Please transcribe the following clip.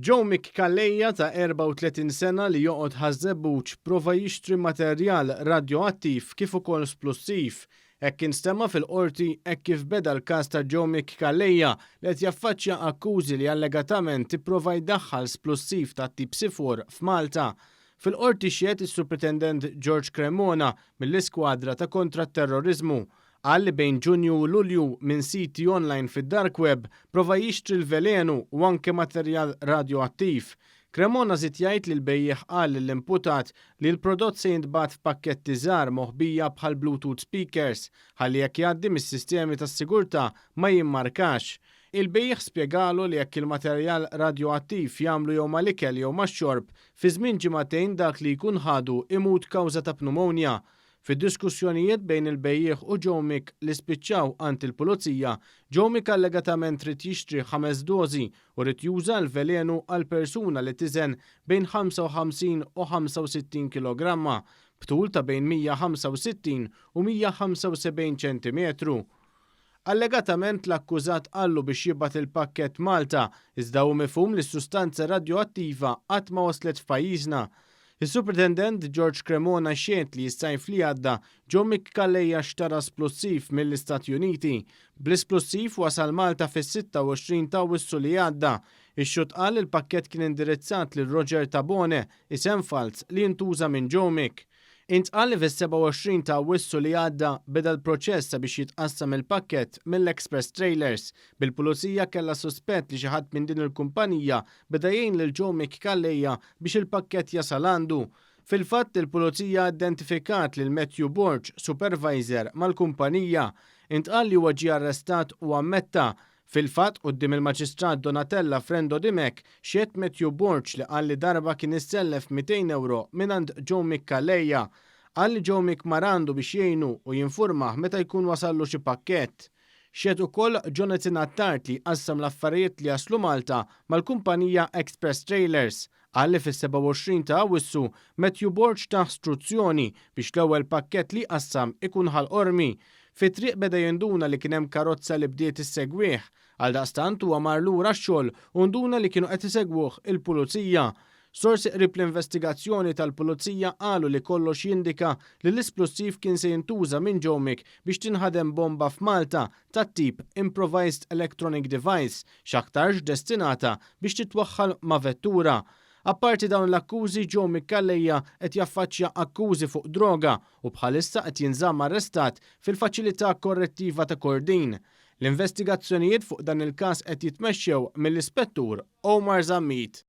Joe Mick Calleja ta' 34 sena li joqgħod Ħaż-Żebbuġ prova jixtri materjal radjoattiv kif ukoll splussiv. Hekk instema' fil-Qorti hekk kif beda l-każ ta' Joe Mick Calleja li qed jaffaċċja akkużi li allegatament ipprova jdaħħal splussiv tat-tip C4 f'Malta. Fil-Qorti xehed is-Supretendent George Cremona mill-Iskwadra ta' Kontra t-Terroriżmu. Qal li bejn Ġunju u Lulju minn siti online fid-dark web prova jixtri l-velenu u anke materjal radjoattiv. Cremona żied jgħid li l-bejjiegħ qal lill-imputat li l-prodott se jintbagħat f'pakketti żgħar moħbija bħal bluetooth speakers ħalli jekk jgħaddi mis-sistemi tas-sigurtà ma jimmarkax. Il-bejjiegħ spjegalu li jekk il-materjal radjoattiv jagħmlu jew mal-ikel jew max-xorb, fi żmien ġimagħtejn dak li jkun ħadu imut kawża ta' pneumonia. Fid-diskussjonijiet bejn il-bejjiegħ u Jomic li spiċċaw għand il-Pulizija, Jomic allegatament ried jixtri ħames dożi u ried juża l-velenu għal persuna li tiżen bejn 55 u 65 kilogramma, b'tul ta' bejn 165 u 175 ċentimetru. Allegatament l-akkużat qallu biex jibgħat il-pakkett Malta, iżda hu mifhum li s-sustanza radjoattiva qatt ma waslet f'pajjiżna. Is-Supretendent George Cremona xehed li s-sajf li għadda Joe Mick Calleja xtara splussiv mill-Istati Uniti. Bl-isplussiv wasal Malta fis-26 ta' Awwissu li għadda. Ix-xhud qal li l-pakkett kien indirizzat lil Roger Tabone, isem falz li jintuża minn Joe Mick. Intqal li fis-27 ta' Awwissu li għadda beda l-proċess sabiex jitqassam il-pakkett mill-Express Trailers, bil-Pulizija kellha suspett li xi ħadd minn din il-kumpanija beda jgħin lil Joe Mick Calleja biex il-pakkett jasal għandu. Fil-fatt, il-Pulizija identifikat lil Matthew Borg, supervisor mal-kumpanija. Intqal li huwa ġie arrestat u ammetta. Fil-fatt, quddiem il-Maġistrat Donatella Frendo Dimech, xehed Matthew Borg li qal li darba kien issellef 200 ewro mingħand Joe Mick Calleja. Qal li Joe Mick mar għandu biex jgħinu u jinfurmah meta jkun wasallu xi pakkett. Xehed ukoll Jonathan Attard li jqassam l-affarijiet li jaslu Malta mal-kumpanija Express Trailers. Qal li fis-27 ta' Awwissu, Matthew Borg tah struzzjoni biex l-ewwel pakkett li jqassam ikun Ħal Qormi. Fit-triq beda jinduna li kien hemm karozza li bdiet issegwih. Għaldaqstant huwa mar lura x-xogħol u nduna li kienu qed isegwuh il-pulizija. Sorsi qrib l-investigazzjoni tal-pulizija qalu li kollox jindika li l-isplussiv kien se jintuża minn Jomic biex tinħadem bomba f'Malta tat-tip Improvised Electronic Device, x'aktarx destinata biex titwaħħal ma' vettura. Apparti dawn l-akkużi, Joe Micallejja qed jaffaċċja akkużi fuq droga u bħalissa qed jinżamm arrestat fil-Faċilità Korrettiva ta' Kordin. L-investigazzjonijiet fuq dan il-każ qed jitmexxew mill-Ispettur Omar Zammit.